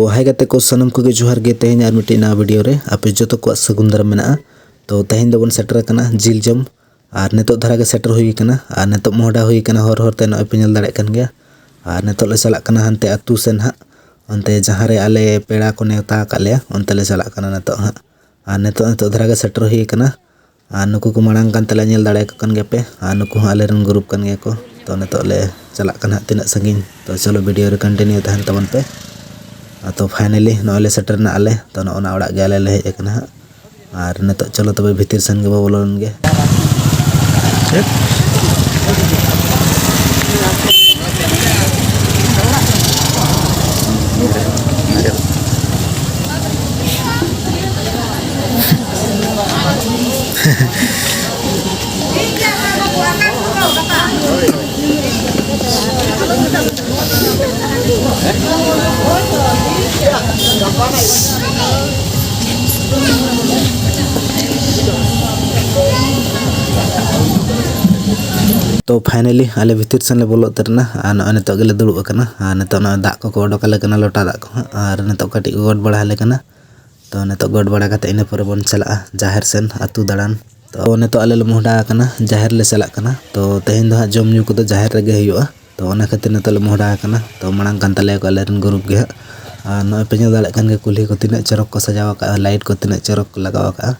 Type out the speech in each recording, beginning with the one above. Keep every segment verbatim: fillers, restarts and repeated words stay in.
ᱛᱚ ᱦᱟᱭ ᱜᱟᱛᱮ ᱠᱚ, ᱥᱟᱱᱟᱢ ᱠᱚᱜᱮ ᱡᱚᱦᱟᱨ ᱜᱮ᱾ ᱛᱮᱦᱮᱧ ᱟᱨ ᱢᱤᱫᱴᱤᱡ ᱱᱟᱣᱟ ᱵᱷᱤᱰᱤᱭᱳ ᱨᱮ ᱟᱯᱮ ᱡᱚᱛᱚ ᱠᱚᱣᱟᱜ ᱥᱟᱹᱜᱩᱱ ᱫᱟᱨᱟᱢ ᱢᱮᱱᱟᱜᱼᱟ᱾ ᱛᱚ ᱛᱮᱦᱮᱧ ᱫᱚᱵᱚᱱ ᱥᱮᱴᱮᱨ ᱟᱠᱟᱱᱟ ᱡᱤᱞ ᱡᱚᱢ, ᱟᱨ ᱱᱤᱛᱚᱜ ᱫᱷᱟᱨᱟ ᱜᱮ ᱥᱮᱴᱮᱨ ᱦᱩᱭ ᱟᱠᱟᱱᱟ, ᱟᱨ ᱱᱤᱛᱚᱜ ᱢᱚᱦᱰᱟ ᱦᱩᱭ ᱟᱠᱟᱱᱟ ᱦᱚᱨ ᱦᱚᱨ ᱛᱮ, ᱱᱚᱜᱼᱚᱭ ᱯᱮ ᱧᱮᱞ ᱫᱟᱲᱮᱭᱟᱜ ᱠᱟᱱ ᱜᱮᱭᱟ᱾ ᱟᱨ ᱱᱤᱛᱚᱜ ᱞᱮ ᱪᱟᱞᱟᱜ ᱠᱟᱱᱟ ᱦᱟᱱᱛᱮ ᱟᱹᱛᱩ ᱥᱮᱱ ᱦᱟᱸᱜ, ᱚᱱᱛᱮ ᱡᱟᱦᱟᱸ ᱨᱮ ᱟᱞᱮ ᱯᱮᱲᱟ ᱠᱚ ᱱᱮᱣᱛᱟ ᱟᱠᱟᱫ ᱞᱮᱭᱟ, ᱚᱱᱛᱮ ᱞᱮ ᱪᱟᱞᱟᱜ ᱠᱟᱱᱟ ᱱᱤᱛᱚᱜ ᱦᱟᱸᱜ᱾ ᱟᱨ ᱱᱤᱛᱚᱜ, ᱱᱤᱛᱚᱜ ᱫᱷᱟᱨᱟ ᱜᱮ ᱥᱮᱴᱮᱨ ᱦᱩᱭ ᱟᱠᱟᱱᱟ᱾ ᱟᱨ ᱱᱩᱠᱩ ᱠᱚ ᱢᱟᱲᱟᱝ ᱠᱟᱱ ᱛᱟᱞᱮᱭᱟ, ᱧᱮᱞ ᱫᱟᱲᱮᱭᱟᱠᱚ ᱠᱟᱱ ᱜᱮᱭᱟ ᱯᱮ᱾ ᱟᱨ ᱱᱩᱠᱩ ᱦᱚᱸ ᱟᱞᱮ ᱨᱮᱱ ᱜᱨᱩᱯ ᱠᱟᱱ ᱜᱮᱭᱟ ᱠᱚ᱾ ᱛᱚ ᱱᱤᱛᱚᱜ ᱞᱮ ᱪᱟᱞᱟᱜ ᱠᱟᱱᱟ ᱦᱟᱸᱜ ᱛᱤᱱᱟᱹᱜ ᱥᱟᱺᱜᱤᱧ᱾ ᱛᱚ ᱪᱚᱞᱚ, ᱵᱷᱤᱰᱤᱭᱳ ᱨᱮ ᱠᱚᱱᱴᱤᱱᱤᱭᱩ ᱛᱟᱦᱮᱱ ᱛᱟᱵᱚᱱ ᱯᱮ᱾ ᱟᱨ ᱛᱚ ᱯᱷᱟᱭᱱᱟᱞᱤ ᱱᱚᱜᱼᱚᱭ ᱞᱮ ᱥᱮᱴᱮᱨ ᱮᱱᱟ ᱟᱞᱮ᱾ ᱛᱚ ᱱᱚᱜᱼᱚ ᱱᱟ ᱚᱲᱟᱜ ᱜᱮ ᱟᱞᱮ ᱞᱮ ᱦᱮᱡ ᱟᱠᱟᱱᱟ ᱦᱟᱸᱜ᱾ ᱟᱨ ᱱᱤᱛᱚᱜ ᱪᱚᱞᱚ ᱛᱚᱵᱮ ᱵᱷᱤᱛᱤᱨ ᱥᱮᱱ ᱜᱮᱵᱚ ᱵᱚᱞᱚ ᱞᱮᱱ ᱜᱮ᱾ ᱛᱚ ᱯᱷᱟᱭᱱᱟᱞᱤ ᱟᱞᱮ ᱵᱷᱤᱛᱤᱨ ᱥᱮᱱ ᱞᱮ ᱵᱚᱞᱚ ᱩᱛᱟᱹᱨ ᱮᱱᱟ᱾ ᱟᱨ ᱱᱚᱜᱼᱚᱭ ᱱᱤᱛᱚᱜ ᱜᱮᱞᱮ ᱫᱩᱲᱩᱵ ᱟᱠᱟᱱᱟ᱾ ᱟᱨ ᱱᱤᱛᱚᱜ ᱱᱚᱜᱼᱚᱭ ᱫᱟᱜ ᱠᱚᱠᱚ ᱚᱰᱚᱠ ᱟᱞᱮ ᱠᱟᱱᱟ, ᱞᱚᱴᱟ ᱫᱟᱜ ᱠᱚ ᱦᱟᱸᱜ᱾ ᱟᱨ ᱱᱤᱛᱚᱜ ᱠᱟᱹᱴᱤᱡ ᱠᱚ ᱜᱚᱰ ᱵᱟᱲᱟ ᱟᱞᱮ ᱠᱟᱱᱟ᱾ ᱛᱚ ᱱᱤᱛᱚᱜ ᱜᱚᱰ ᱵᱟᱲᱟ ᱠᱟᱛᱮ ᱤᱱᱟᱹ ᱯᱚᱨᱮ ᱵᱚᱱ ᱪᱟᱞᱟᱜᱼᱟ ᱡᱟᱦᱮᱨ ᱥᱮᱱ ᱟᱹᱛᱩ ᱫᱟᱬᱟᱱ᱾ ᱛᱚ ᱱᱤᱛᱚᱜ ᱟᱞᱮ ᱞᱮ ᱢᱚᱦᱰᱟ ᱟᱠᱟᱱᱟ, ᱡᱟᱦᱮᱨ ᱞᱮ ᱪᱟᱞᱟᱜ ᱠᱟᱱᱟ᱾ ᱛᱚ ᱛᱮᱦᱮᱧ ᱫᱚ ᱦᱟᱸᱜ ᱡᱚᱢ ᱧᱩ ᱠᱚᱫᱚ ᱡᱟᱦᱮᱨ ᱨᱮᱜᱮ ᱦᱩᱭᱩᱜᱼᱟ᱾ ᱛᱚ ᱚᱱᱟ ᱠᱷᱟᱹᱛᱤᱨ ᱱᱤᱛᱚᱜ ᱞᱮ ᱢᱚᱦᱰᱟ ᱟᱠᱟᱱᱟ᱾ ᱛᱚ ᱢᱟᱲᱟᱝ ᱠᱟᱱ ᱛᱟᱞᱮᱭᱟ ᱠᱚ ᱟᱞᱮ ᱨᱮᱱ ᱜᱨᱩᱯ ᱜᱮ ᱦᱟᱸᱜ᱾ ᱟᱨ ᱱᱚᱜᱼᱚᱭ ᱯᱮ ᱧᱮᱞ ᱫᱟᱲᱮᱭᱟᱜ ᱠᱟᱱ ᱜᱮᱭᱟ, ᱠᱩᱞᱦᱤ ᱠᱚ ᱛᱤᱱᱟᱹᱜ ᱪᱚᱨᱚᱠ ᱠᱚ ᱥᱟᱡᱟᱣ ᱟᱠᱟᱫᱼᱟ, ᱞᱟᱭᱤᱴ ᱠᱚ ᱛᱤᱱᱟᱹᱜ ᱪᱚᱨᱚᱠ ᱠᱚ ᱞᱟᱜᱟᱣ ᱟᱠᱟᱫᱼᱟ᱾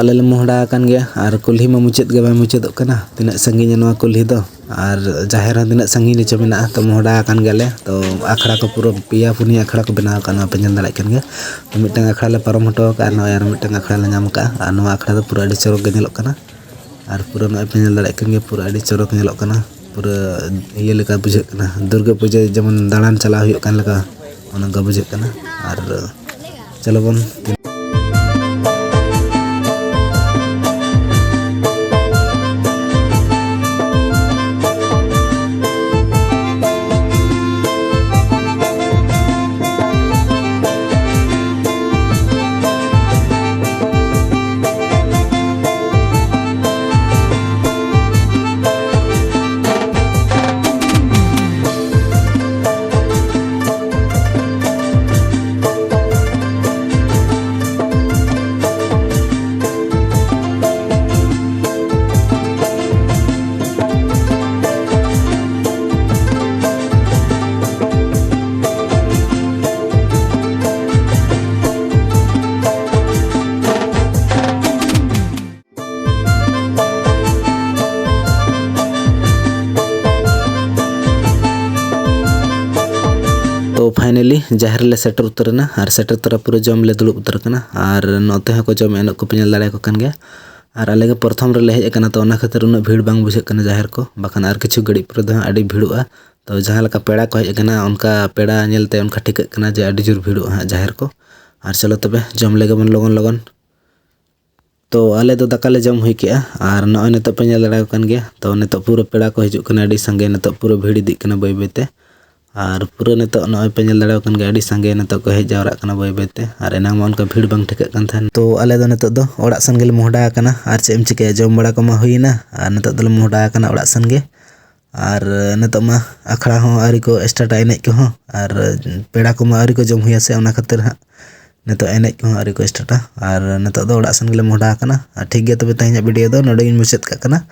ᱟᱞᱮ ᱞᱮ ᱢᱚᱦᱰᱟ ᱟᱠᱟᱱ ᱜᱮᱭᱟ, ᱟᱨ ᱠᱩᱞᱦᱤ ᱢᱟ ᱢᱩᱪᱟᱹᱫ ᱜᱮ ᱵᱟᱭ ᱢᱩᱪᱟᱹᱫᱚᱜ ᱠᱟᱱᱟ᱾ ᱛᱤᱱᱟᱹᱜ ᱥᱟᱺᱜᱤᱧᱟ ᱱᱚᱣᱟ ᱠᱩᱞᱦᱤ ᱫᱚ, ᱟᱨ ᱡᱟᱦᱮᱨ ᱦᱚᱸ ᱛᱤᱱᱟᱹᱜ ᱥᱟᱺᱜᱤᱧ ᱨᱮᱪᱚ ᱢᱮᱱᱟᱜᱼᱟ᱾ ᱛᱚ, ᱢᱚᱦᱰᱟ ᱟᱠᱟᱱ ᱜᱮᱭᱟᱞᱮ᱾ ᱛᱚ, ᱟᱠᱷᱲᱟ ᱠᱚ ᱯᱩᱨᱟᱹ ᱯᱮᱭᱟ ᱯᱩᱱᱭᱟᱹ ᱟᱠᱷᱲᱟ ᱠᱚ ᱵᱮᱱᱟᱣ ᱟᱠᱟᱫᱼᱟ, ᱱᱚᱣᱟ ᱯᱮ ᱧᱮᱞ ᱫᱟᱲᱮᱭᱟᱜ ᱠᱟᱱ ᱜᱮᱭᱟ᱾ ᱛᱚ, ᱢᱤᱫᱴᱟᱝ ᱟᱠᱷᱲᱟ ᱞᱮ ᱯᱟᱨᱚᱢ ᱦᱚᱴᱚ ᱟᱠᱟᱫᱼᱟ, ᱱᱚᱜᱼᱚᱭ ᱟᱨ ᱢᱤᱫᱴᱟᱝ ᱟᱠᱷᱲᱟ ᱞᱮ ᱧᱟᱢ ᱟᱠᱟᱫᱼᱟ᱾ ᱟᱨ ᱱᱚᱣᱟ ᱟᱠᱷᱲᱟ ᱫᱚ ᱯᱩᱨᱟᱹ ᱟᱹᱰᱤ ᱪᱚᱨᱚᱠ ᱜᱮ ᱧᱮᱞᱚᱜ ᱠᱟᱱᱟ᱾ ᱟᱨ ᱯᱩᱨᱟᱹ ᱱᱚᱜᱼᱚᱭ ᱯᱮ ᱧᱮᱞ ᱫᱟᱲᱮᱭᱟᱜ ᱠᱟᱱ ᱜᱮᱭᱟ, ᱯᱩᱨᱟᱹ ᱟᱹᱰᱤ ᱪᱚᱨᱚᱠ ᱧᱮᱞᱚᱜ ᱠᱟᱱᱟ᱾ ᱯᱩᱨᱟᱹ ᱤᱭᱟᱹ ᱞᱮᱠᱟ ᱵᱩᱡᱷᱟᱹᱜ ᱠᱟᱱᱟ, ᱫᱩᱨᱜᱟᱹ ᱯᱩᱡᱟᱹ ᱡᱮᱢᱚᱱ ᱫᱟᱬᱟᱱ ᱪᱟᱞᱟᱣ ᱦᱩᱭᱩᱜ ᱠᱟᱱ ᱞᱮᱠᱟ, ᱚᱱᱮ ᱚᱱᱠᱟ ᱵᱩᱡᱷᱟᱹᱜ ᱠᱟᱱᱟ᱾ ᱟᱨ ᱪᱚᱞᱚ ᱵᱚᱱ ᱛᱚ finally ᱡᱟᱦᱮᱨ ᱞᱮ ᱥᱮᱴᱮᱨ ᱩᱛᱟᱹᱨ ᱮᱱᱟ ᱟᱨ ᱥᱮᱴᱮᱨ ᱛᱚᱨᱟ ᱯᱩᱨᱟᱹ ᱡᱚᱢ ᱞᱮ ᱫᱩᱲᱩᱵ ᱩᱛᱟᱹᱨ ᱟᱠᱟᱱᱟ᱾ ᱟᱨ ᱱᱚᱛᱮ ᱦᱚᱸᱠᱚ ᱡᱚᱢ ᱮᱱᱚᱜ ᱠᱚᱯᱮ ᱧᱮᱞ ᱫᱟᱲᱮᱭᱟᱠᱚ ᱠᱟᱱ ᱜᱮᱭᱟ᱾ ᱟᱨ ᱟᱞᱮ ᱜᱮ ᱯᱨᱚᱛᱷᱚᱢ ᱨᱮᱞᱮ ᱦᱮᱡ ᱟᱠᱟᱱᱟ, ᱛᱚ ᱚᱱᱟ ᱠᱷᱟᱹᱛᱤᱨ ᱩᱱᱟᱹᱜ ᱵᱷᱤᱲ ᱵᱟᱝ ᱵᱩᱡᱷᱟᱹᱜ ᱠᱟᱱᱟ ᱡᱟᱦᱮᱨ ᱠᱚ, ᱵᱟᱠᱷᱟᱱ ᱟᱨ ᱠᱤᱪᱷᱩ ᱜᱷᱟᱹᱲᱤᱡ ᱯᱚᱨᱮ ᱫᱚ ᱦᱟᱸᱜ ᱟᱹᱰᱤ ᱵᱷᱤᱲᱚᱜᱼᱟ᱾ ᱛᱚ ᱡᱟᱦᱟᱸ ᱞᱮᱠᱟ ᱯᱮᱲᱟ ᱠᱚ ᱦᱮᱡ ᱟᱠᱟᱱᱟ, ᱚᱱᱠᱟ ᱯᱮᱲᱟ ᱧᱮᱞᱛᱮ ᱚᱱᱠᱟ ᱴᱷᱤᱠᱟᱹᱜ ᱠᱟᱱᱟ ᱡᱮ ᱟᱹᱰᱤ ᱡᱳᱨ ᱵᱷᱤᱲᱚᱜᱼᱟ ᱦᱟᱸᱜ ᱡᱟᱦᱮᱨ ᱠᱚ᱾ ᱟᱨ ᱪᱚᱞᱚ ᱛᱚᱵᱮ ᱡᱚᱢ ᱞᱮᱜᱮ ᱵᱚᱱ ᱞᱚᱜᱚᱱ ᱞᱚᱜᱚᱱ᱾ ᱛᱚ ᱟᱞᱮ ᱫᱚ ᱫᱟᱠᱟ ᱞᱮ ᱡᱚᱢ ᱦᱩᱭ ᱠᱮᱜᱼᱟ, ᱟᱨ ᱱᱚᱜᱼᱚᱭ ᱱᱤᱛᱚᱜ ᱯᱮ ᱧᱮᱞ ᱫᱟᱲᱮᱭᱟᱠᱚ ᱠᱟᱱ ᱜᱮᱭᱟ᱾ ᱛᱚ ᱱᱤᱛᱚᱜ ᱯᱩᱨᱟᱹ ᱯᱮᱲᱟ ᱠᱚ ᱦᱤᱡᱩᱜ ᱠᱟᱱᱟ ᱟᱹᱰᱤ ᱥᱟᱸᱜᱮ, ᱱᱤᱛᱚᱜ ᱯᱩᱨᱟᱹ ᱵᱷᱤᱲ ᱤᱫᱤᱜ ᱠᱟᱱᱟ ᱵᱟᱹᱭ ᱵᱟᱹᱭ ᱛᱮ᱾ ᱟᱨ ᱯᱩᱨᱟᱹ ᱱᱤᱛᱚᱜ ᱱᱚᱜᱼᱚᱭ ᱯᱮ ᱧᱮᱞ ᱫᱟᱲᱮᱭᱟᱠᱚ ᱠᱟᱱ ᱜᱮᱭᱟ, ᱟᱹᱰᱤ ᱥᱟᱸᱜᱮ ᱱᱤᱛᱚᱜ ᱠᱚ ᱦᱮᱡ ᱡᱟᱣᱨᱟᱜ ᱠᱟᱱᱟ ᱵᱟᱹᱭ ᱵᱟᱹᱭ ᱛᱮ, ᱟᱨ ᱮᱱᱟᱝ ᱢᱟ ᱚᱱᱠᱟ ᱵᱷᱤᱲ ᱵᱟᱝ ᱴᱷᱤᱠᱟᱹᱜ ᱠᱟᱱ ᱛᱟᱦᱮᱱ᱾ ᱛᱚ ᱟᱞᱮ ᱫᱚ ᱱᱤᱛᱚᱜ ᱫᱚ ᱚᱲᱟᱜ ᱥᱮᱱ ᱜᱮᱞᱮ ᱢᱚᱦᱰᱟ ᱟᱠᱟᱱᱟ, ᱟᱨ ᱪᱮᱫ ᱮᱢ ᱪᱤᱠᱟᱹᱭᱟ, ᱡᱚᱢ ᱵᱟᱲᱟ ᱠᱚᱢᱟ ᱦᱩᱭᱮᱱᱟ, ᱟᱨ ᱱᱤᱛᱚᱜ ᱫᱚᱞᱮ ᱢᱚᱦᱰᱟ ᱟᱠᱟᱱᱟ ᱚᱲᱟᱜ ᱥᱮᱱ ᱜᱮ᱾ ᱟᱨ ᱱᱤᱛᱚᱜ ᱢᱟ ᱟᱠᱷᱲᱟ ᱦᱚᱸ ᱟᱹᱣᱨᱤ ᱠᱚ ᱥᱴᱟᱨᱴᱟ, ᱮᱱᱮᱡ ᱠᱚᱦᱚᱸ, ᱟᱨ ᱯᱮᱲᱟ ᱠᱚᱢᱟ ᱟᱹᱣᱨᱤ ᱠᱚ ᱡᱚᱢ ᱦᱩᱭᱟ ᱥᱮ, ᱚᱱᱟ ᱠᱷᱟᱹᱛᱤᱨ ᱦᱟᱸᱜ ᱱᱤᱛᱚᱜ ᱮᱱᱮᱡ ᱠᱚᱦᱚᱸ ᱟᱹᱣᱨᱤ ᱠᱚ ᱥᱴᱟᱨᱴᱟ᱾ ᱟᱨ ᱱᱤᱛᱚᱜ ᱫᱚ ᱚᱲᱟᱜ ᱥᱮᱱ ᱜᱮᱞᱮ ᱢᱚᱦᱰᱟ ᱟᱠᱟᱱᱟ᱾ ᱟᱨ ᱴᱷᱤᱠ ᱜᱮᱭᱟ, ᱛᱚᱵᱮ ᱛᱮᱦᱮᱧᱟᱜ ᱵᱷᱤᱰᱤᱭᱳ ᱫᱚ ᱱᱚᱰᱮ ᱜᱤᱧ ᱢᱩᱪᱟᱹᱫ ᱠᱟᱜ ᱠᱟᱱᱟ᱾